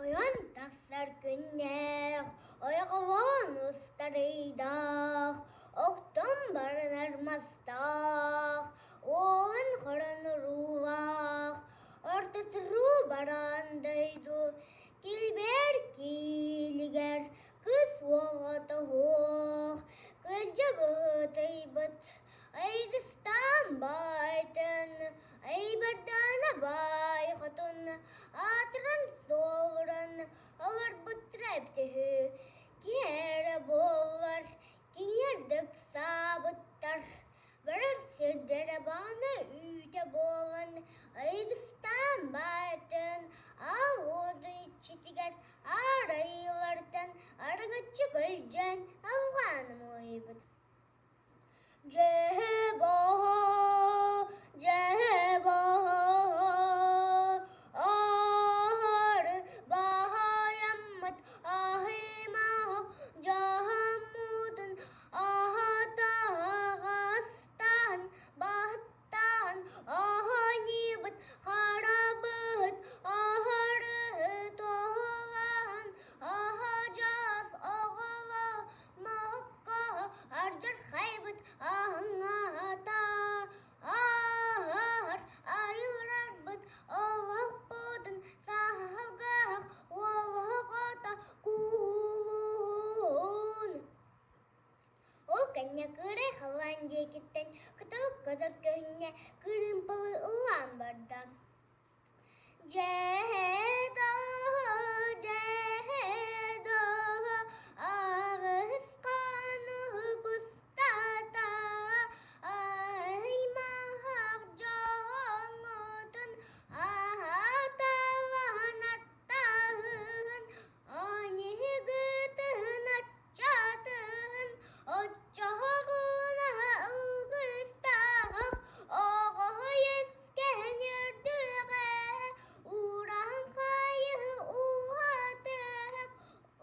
Ойон тахсар күннээх, ойоҕолоон устар ыйдаах, охтон баранар мастаах, уолун хорон уруулаах, ортотуруу бараан дойду килбиэр киилигэр кыыс уоҕа тоһуох, кыдьа быһыытыйбыт Айгыстаан баайтын, Айбардаана баай хотун, аатыран-суолуран олорбуттара эбитэ үһү. Киһи эрэ буоллар, кинилэр ыксаабыттар. Барар сирдэрэ баҕана үүтэ буолан, Айгыстаан баайтын аал уотун иччитигэр аар айыылартан арыгыччы көлдьөөн алҕаан ымыйбыт. Дьэһэ-баһа, дьэһэ-баһа, аһары баһайаммыт аһымаһах дьаһаммытын аһатаһаҕастаан баһыттаан аһаньыбыт харабыт аһарыһы туһулаан аһадьас оҕолоо Моһукка ардьархайбыт аһыҥаһата, ааһар айылрарбыт олохпутун саһылгаһах уолуһуҕата кууһулуһун. Ол кэннэ кыырай халлаан диэкиттэн кыталык көтөр көһүннэ, кырыымпалы ыллаан барда. Дьэһэ-доо, дьэһэ-доо, аҕыс хонук устата аймах дьоҥҥутун аһаталаһан аттаһын, аниһыгытын аччатыһын, оччоҕуна ылгыстаах оҕо Кэһэн үрдүҕэ уураһын хайыһы ууһатыах,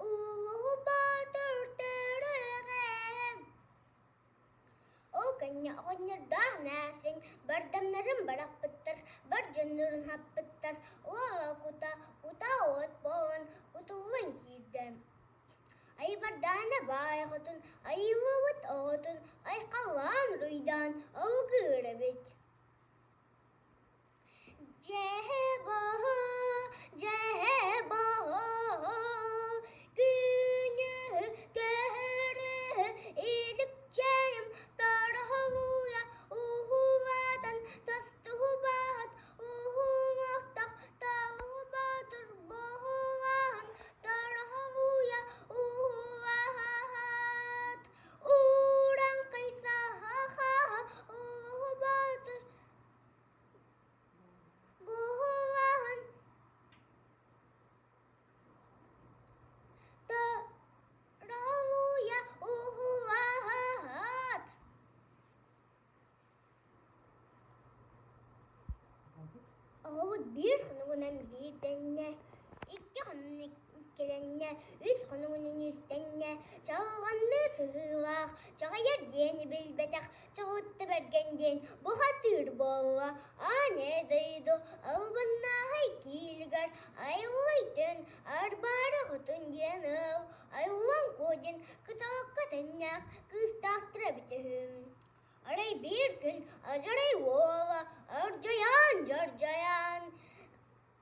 улуу боотур төрүөҕэ. Ол кэннэ оҕонньордоох эмээхсин бардамнарын барахпыттар, бар дьоннорун хаппыттар, уола кута, кута уот буолан кутуллан киирдэ. Айбардаана баай хотун айыллыбыт оҕотун айхаллаан уруйдаан алгыыр эбит. Дьэһэ-баһа, дьэһэ-баһа, күнү көһөрө иликчэйим тархалуйа уһулатан тастыһубаһат уһуҥахтах талыбатыр боһулаһан тархалуйа уһулаһат Ураҥхай саха улуһубатыр Буһулаһын Таралуйа уһулаһат Оҕобут биир хонугунан биирдэннэ, икки хонугунан иккилэннэ, үс хонугунан үстэннэ, чаҕылҕанныы сыһыылаах, чаҕыйар диэни билбэтэх, чаҕылытта бэргэн диэн бухатыыр буолла. Аан ээ дойду албыннааһай киилигэр айыллай түн, арбаары хотун диэн ыал, айыллан куо диэн кыталыкка тэннээх кыыстаахтара эбитэ үһү. Арай биир күн Адьарай уола ардьайаан-дьардьайаан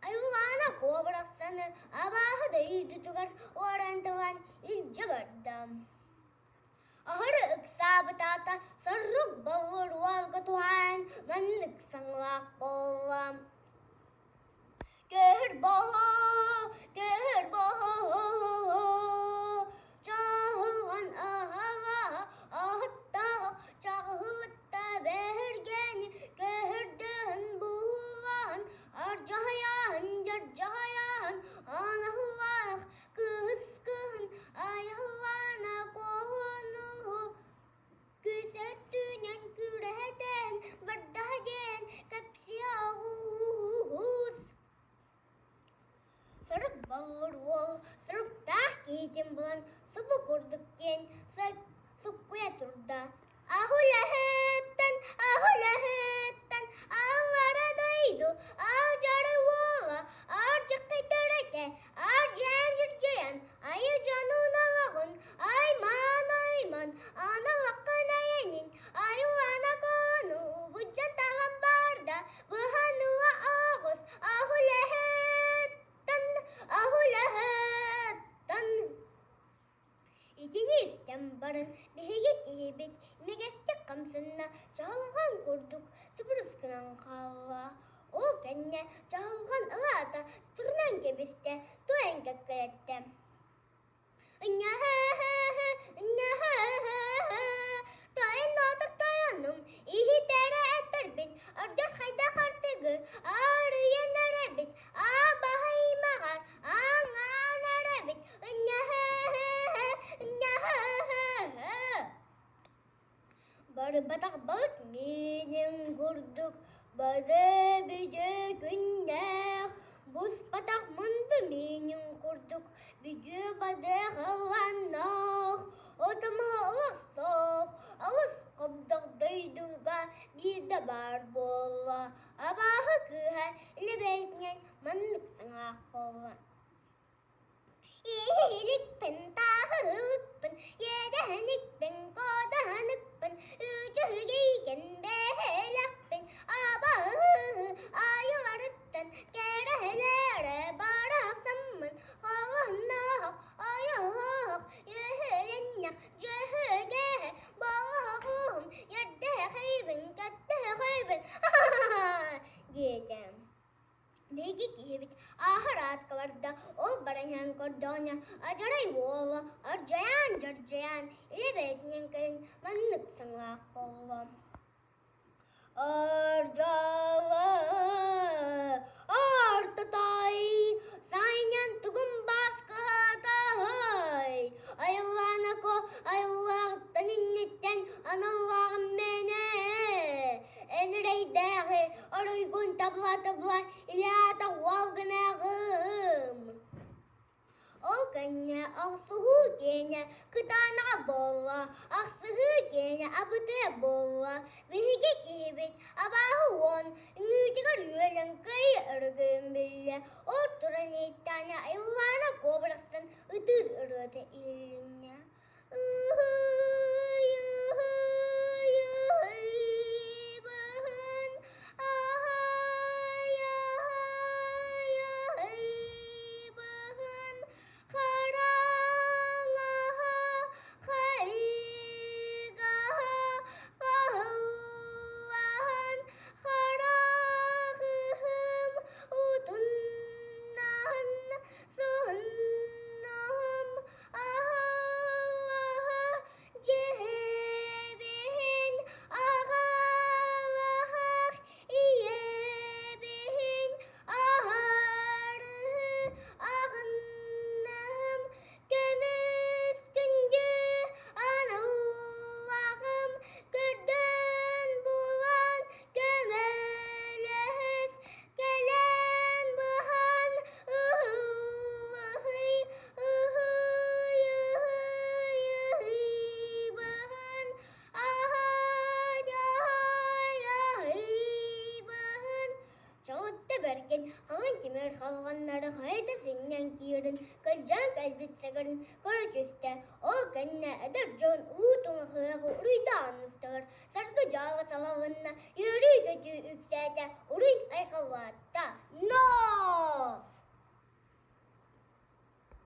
Айыллаана куобарахсаны абааһы дойдутугар уоран талан илдьэ барда. Аһары ыксаабыт аата соррук боллур уолга туһаан маннык саҥалаах буолла. Көһөр боһо, көһөр боһо, чаһылҕан аһала аһыттаах чаҕылытта бэһиргэни көһөрдөһөн буһулаһан ардьаһайаһын дьардьаһайаһын анаһылаах кыыс кыһын айыллаана куоһунуһу Күүс өттүнэн күрэһэтэн бардаһа диэн кэпсиэҕуус. Сырык боллур уол сырыктаах киһитин булан субу курдук диэн суккуйа турда. Аһулаһыттан, аһулаһыттан аллара дойду алдьары уола ардьыккай төрөтө ардьа. түһэн баран биһиги киһибит имигэстик хамсанна, чаҕылҕан курдук субурус гынан хаалла. Ол кэннэ чаҕылҕан ылаата турунан кэбистэ, туойан кэккэлэттэ. Тойон отор тойонум, иһитэрэ этэрбин, ордор хайдах артыгы, арыйан эрэбит, абаһыймаҕар, аҥаан эрэбит, Барбатах балык миинин курдук бары бүтү күннээх, буспатах мунду миинин курдук бүтү бадыахыланнаах, отомоһо олохтоох, алыс хобдох дойдуга биирдэ баар буолла, абааһы кыыһа илэбэйтинэн маннык саҥаах буолла. Иһиликпин, тааһыһыкпын, иэдэһиникпин, куодаһыныкпын, үчүгэйгин бэһэлэхпин, абаһы айыларыттан кэрэһэлэрэ барахсаммын, холонноох, ойоһоох, үөһүлэннэх, дьөһүгэһэ, болоһоҕуһум, ердэһэхийбин, көттөһөхөйбүн, диэтэ. Биһиги киһибит ааһар аатка барда, ол баран иһэн көрдөҕүнэ, адьарай уола ардьайаан-дьардьайаан илэ бэйэтинэн кэлэн маннык саҥалаах буолла: Ардьалы, артатай, сайынан тугум бааскаһатаһай, айыллаанако айыллааҕыттан инниттэн аналлааҕым мэнэ Эн эрэйдээҕи оройгун табла-табла илэ-аата уол гыныаҕым. Ол кэннэ охсуһуу киэнэ кытаанаҕа буолла, ахсыһыы киэнэ абытыа буолла. Биһиги киһибит абааһы уон үҥүүтүгэр үөлэн кыайыы өрөгөйүн биллэ. Ол туран иһиттэҕинэ айыллаана куобарахсан ытыыр ырыата иһилиннэ. Ыһый, ыһый, ыһыйбыһын, аһай, аһай, ыһыйбыһын, хараҥаһа, хайыгаһа, хаһыллаһан, хараҕыһым утуннаһын, суһуннаһым, Аһалаһа дьиэбиһин аҕалаһах ийэбиһин аһарыһы аҕыннаһым көмүс күндү аналлаҕым көрдөөн булан көмөлөһөс кэлэн быһан ыһыллыһый ыһый ыһый ыһыйбыһын аһай аһай аһыйбыһын Чалытта бэргэн халыҥ тимир халҕаннары хайыта сынньан киирэн кылдьан кэлбит сэгэрин көрө түстэ. Ол кэннэ эдэр дьон уу туҥахыаҕы уруйдаан усталар Саргы дьаала салалынна, үөрүү-көтүү үксээтэ, уруй айхаллаатта. Но!